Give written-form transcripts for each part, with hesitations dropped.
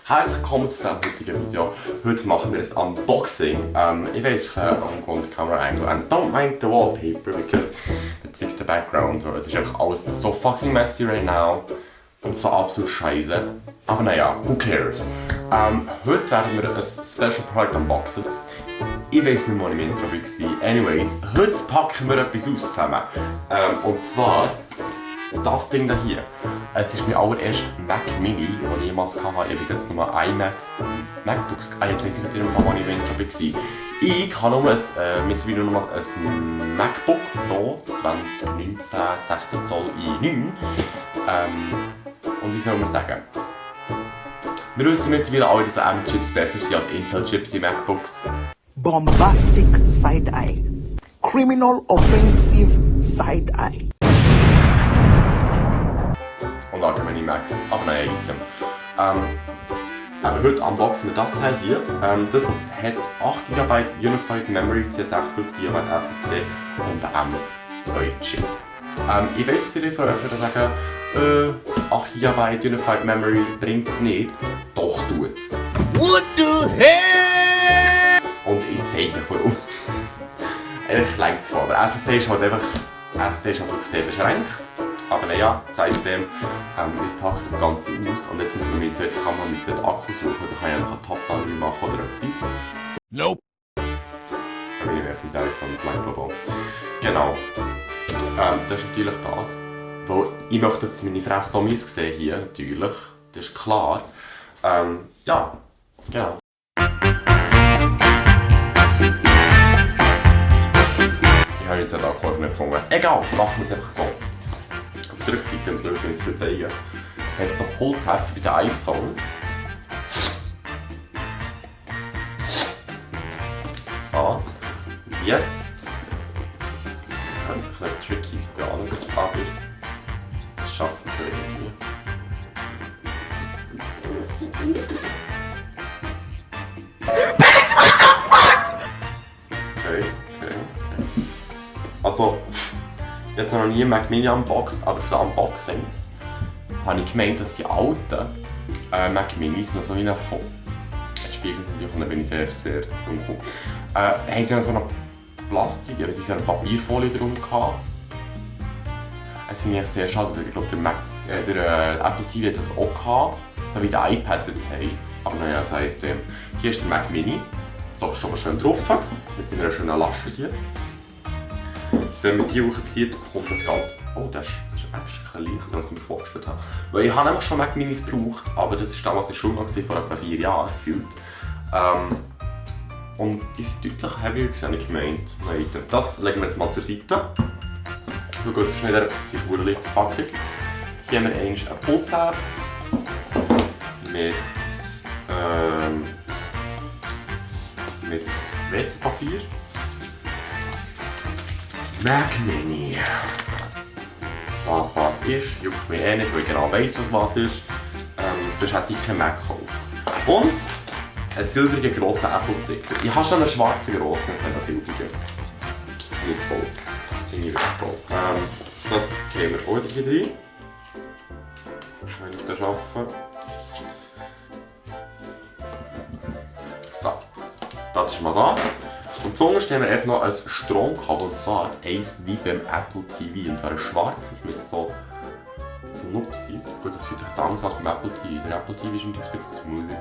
Herzlich willkommen zu diesem heutigen Video. Heute machen wir ein Unboxing. Ich weiß, es ist ein ungewohnter Camera Angle and don't mind the wallpaper because it's the background. Es ist einfach alles so fucking messy right now und so absolut scheiße. Aber naja, who cares? Heute werden wir ein Special Product unboxen. Ich weiß nicht, wo ich im Intro war. Anyways, heute packen wir etwas aus zusammen. Und zwar das Ding hier. Es ist mein allererster Mac Mini, den ich jemals hatte. Ich habe bis jetzt nur iMacs und MacBooks. Jetzt weiß ich nicht, wo ich im Intro war. Ich habe nur mittlerweile nur noch ein MacBook Pro 2019 16 Zoll i9. Und wie soll man sagen? Wir wissen mittlerweile alle, dass ARM-Chips besser sind als Intel-Chips in MacBooks. Bombastic side-eye. Criminal offensive side-eye. Und allgemeine Macs, aber nein, aber heute unboxen wir das Teil hier. Das hat 8 GB Unified Memory, 56 GB SSD und M2 Chip. Ich weiß, viele von euch würden sagen, 8 GB Unified Memory bringt es nicht. Doch tut's. What the hell? Und ich zeige euch warum. Eigentlich schlägt es vor, aber SSD ist halt einfach wirklich sehr beschränkt. Aber naja, sei es dem, wir packen das Ganze aus und jetzt müssen wir mit der Kamera mit dem Akku suchen, da kann ich einfach einen Top-Down machen oder etwas. Nope. Wenn ich mich selber von Flanklobo. Genau. Das ist natürlich das. Weil ich möchte, dass meine Fresse so mies sehen hier, natürlich. Das ist klar. Ja, genau. Ich habe jetzt einen Akku nicht gefunden. Egal, machen wir es einfach so. Auf der Rückseite, um es lösen nicht zu zeigen, hat es noch Pull-Tabs bei den iPhones. So, jetzt ein bisschen tricky bei alles, aber das schafft man schon irgendwie. Okay. Also, jetzt noch nie Mac Mini unboxed, aber für Unboxings habe ich gemeint, dass die alten Mac Minis noch so wie ein Spiegel sind, und dann bin ich sehr, sehr dunkel. Haben sie noch so eine Plastik, sie haben eine Papierfolie drum gehabt. Es finde ich sehr schade, ich glaube der Apple TV hat das auch gehabt, so wie die iPads jetzt haben. Aber naja, das heisst, hier ist der Mac Mini, so ist schon mal schön drauf, jetzt sind wir eine schöne Lasche hier. Wenn man die hochzieht, kommt das Ganze. Oh, das ist extra leichter, als ich mir vorgestellt habe. Weil ich habe nämlich schon Mac Minis gebraucht, aber das war damals in der Schule vor etwa 4 Jahren gefühlt. Und die sind deutlich heavier, als ich gemeint. Das legen wir jetzt mal zur Seite. Schau, es ist nicht die hure leichte Packung. Hier haben wir einen Pull-Tab mit WC-Papier. Mac Mini. Was ist, juckt mich nicht, weil ich genau weiss, was ist. Sonst hätte ich keinen Mac gekauft. Und ein silbriger grosser Apple-Sticker. Ich habe schon einen schwarzen grossen, jetzt einen silbrigen. Nicht voll. Finde ich wirklich toll. Das geben wir auch hier rein. Wenn ich das schaffe. So. Das ist mal das. Und zuerst haben wir einfach noch ein Stromkabel, und zwar eins wie beim Apple TV. Und zwar ein schwarzes mit so Whoopsies. Gut, das fühlt sich jetzt anders als beim Apple TV. Der Apple TV war ein bisschen smoother.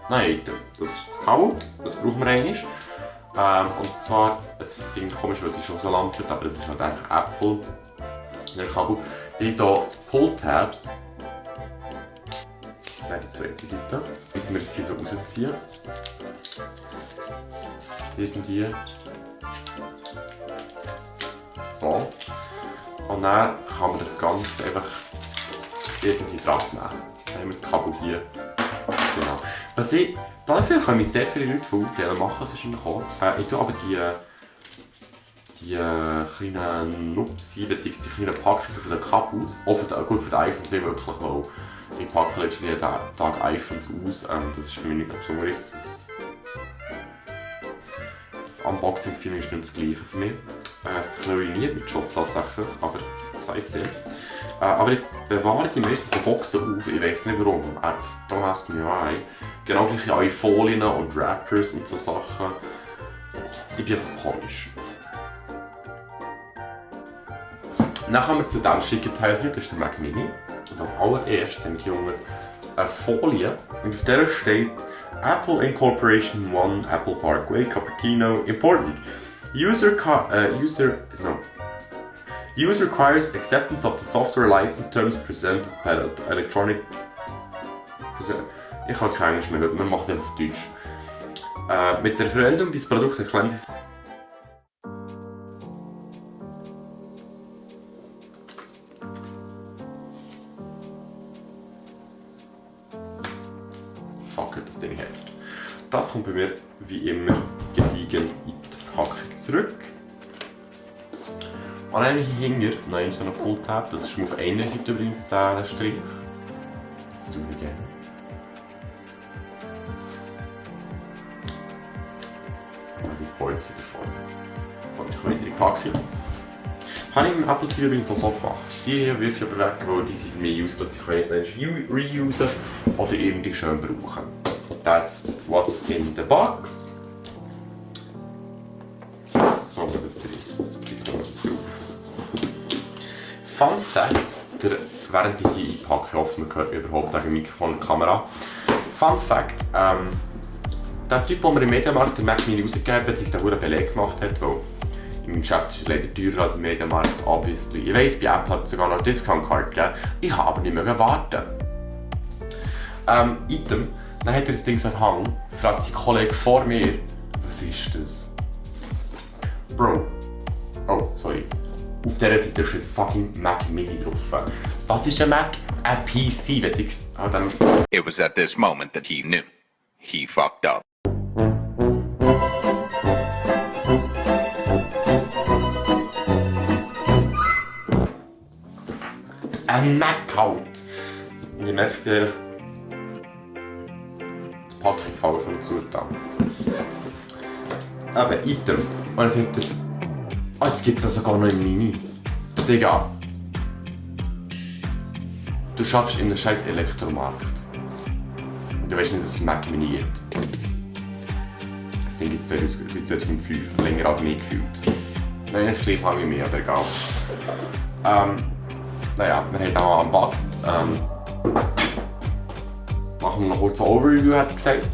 Nein, das ist das Kabel, das brauchen wir einmal. Und zwar, es klingt komisch, weil es ist schon so lampiert, aber es ist halt einfach Apple. Der Kabel. Die haben so Pull-Tabs. Nein, die zweite Seite. Bis wir das hier so rausziehen. Irgendwie. So. Und dann kann man das Ganze einfach irgendwie drauf machen. Dann haben wir das Kabel hier. Genau. Dafür können mich sehr viele Leute von UTL machen, das ist auch. Ich tue aber die kleinen Nupsi bzw. die kleinen Packungen von den Kabels, auch gut für die iPhones nicht wirklich, weil ich packe letztens jeden Tag iPhones aus. Das ist für mich nicht besonders. Das Unboxing-Film ist nicht das gleiche für mich. Es ist ein bisschen ruiniert mit Job tatsächlich, aber das heisst dem. Aber ich bewahre die meisten Boxen auf, ich weiß nicht warum. Don't ask me why. Genau gleich alle Folien und Wrappers und so Sachen. Ich bin einfach komisch. Dann kommen wir zu diesem schicken Teil hier, das ist der Mac Mini. Und als allererstes haben wir hier eine Folie und auf der steht Apple Incorporation 1 Apple Parkway Cupertino important. User requires acceptance of the software license terms presented by the electronic. Ich habe kein Englisch mehr, wir machen es einfach auf Deutsch. Mit der Verwendung dieses Produkts erklären Sie. Fuck, das Ding hat. Das kommt bei mir wie immer gediegen in die Packung zurück. Und dann habe ich hinter noch so einen Pull-Tab. Das ist auf einer Seite übrigens der Strich. Jetzt tue ich gerne. Und die Polster davon. Und ich komme wieder in die Packung. Habe ich im Apple TV übrigens auch so gemacht. Die hier wirf ich aber weg, weil die sind für mich useless. Ich kann nicht reusen oder irgendwie schön brauchen. That's what's in the box. So geht das drin. So geht das drauf. Fun Fact, während ich hier einpacke, ich hoffe, man hört mich überhaupt wegen Mikrofon und Kamera. Fun Fact, der Typ, der mir im Mediamarkt den Mac Mini rausgegeben hat, sich den hohen Beleg gemacht hat, weil in meinem Geschäft ist es leider teurer als im Mediamarkt, obviously. Ich weiss, bei Apple hat es sogar noch eine Discount-Card gegeben. Ich habe aber nicht mehr warten. Item, dann hat er das Ding so einen Hang, fragt sein Kollege vor mir, was ist das? Bro, oh, sorry. Auf dieser Seite steht fucking Mac Mini drauf. Was ist ein Mac? Ein PC, wenn ich dann... It was at this moment that he knew. He fucked up. Ein Mac halt! Und ich merke ehrlich, die Packung falsch und zugetan. Aber Item. Und dann sagt er, oh, jetzt gibt es das sogar noch im Mini. Digga. Du schaffst in einem scheiß Elektromarkt. Du weißt nicht, dass es ein Mac Mini gibt. Das Ding gibt es seit 2005, länger als mir gefühlt. Nein, nicht gleich lange wie mir, aber egal. Naja, wir haben auch unboxed. Machen wir noch kurz ein Overview, hätte ich gesagt.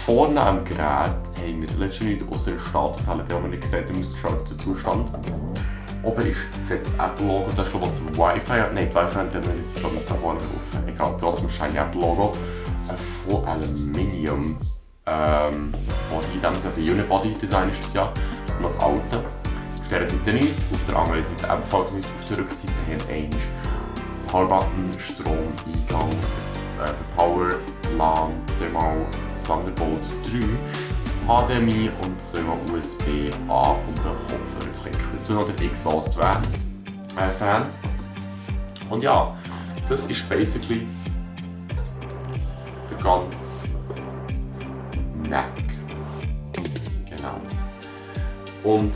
Vorne am Gerät haben wir letztendlich aus der Status, haben wir nicht gesagt, im ausgeschalteten Zustand. Oben ist das Apple-Logo, das ist glaube ich das Wi-Fi. Nein, die Wi-Fi haben wir nicht, glaube ich, da vorne drauf. Egal, trotzdem ist ein Apple-Logo. Ein Full Aluminium Body, also Unibody-Design ist das ja. Und das alte. Auf dieser Seite nicht, auf der anderen Seite ebenfalls nicht. Auf der Rückseite haben wir einen Power-Button, Strom-Eingang, Power, LAN, zweimal Thunderbolt 3, HDMI und zweimal USB-A und einen Kopfhörerklick. Dazu noch der Exhaust-Fan. Und ja, das ist basically der ganze Mac. Genau. Und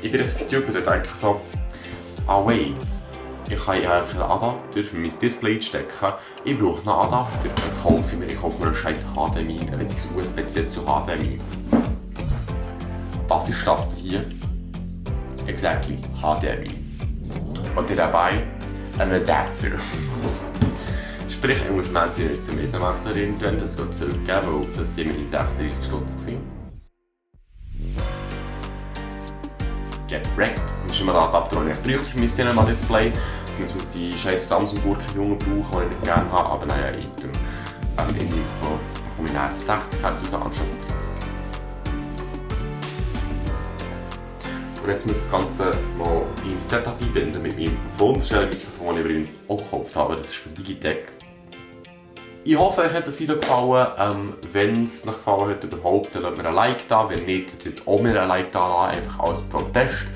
ich bin richtig stupid und denke so, wait, ich kann ja einen Adapter für mein Display stecken. Ich brauche einen Adapter, das kaufe ich mir. Ich kaufe mir einen scheiß HDMI, ein USB-C zu HDMI. Was ist das hier? Exactly, HDMI. Und dabei ein Adapter. Sprich, ich muss mir jetzt zum Mediamarkt erinnern, das geht zurückgeben, weil das sind wir in 36 Stunden. Correct. Das ist immer der Adapter, den ich brauche für mein Cinema-Display. Und jetzt muss die scheiß Samsung-Gurke-Junge brauchen, die ich nicht gerne habe, aber naja, Item. In dem Fall bekomme ich nachher 60 Hertz raus anstatt 30. Und jetzt muss ich das Ganze noch im Setup einbinden mit meinem wunderschönen Mikrofon, das ich übrigens auch gekauft habe. Das ist von Digitech. Ich hoffe, euch hat das Video gefallen. Wenn es euch gefallen hat, überhaupt, dann lasst mir ein Like da. Wenn nicht, dann auch mir ein Like da, einfach als Protest.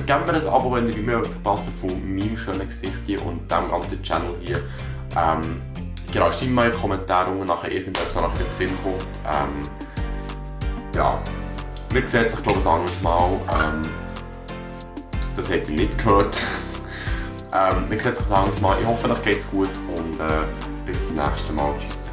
Gebt mir ein Abo, wenn ihr mehr verpassen von meinem schönen Gesicht hier und dem ganzen Channel hier. Genau, schreibt mal in die Kommentare unten nachher irgendetwas nach dem Sinn kommt. Ja, wir sehen uns, ich glaube, ein anderes Mal. Das hätte ich nicht gehört. wir sehen uns das anderes Mal. Ich hoffe, euch geht's gut und bis zum nächsten Mal. Tschüss.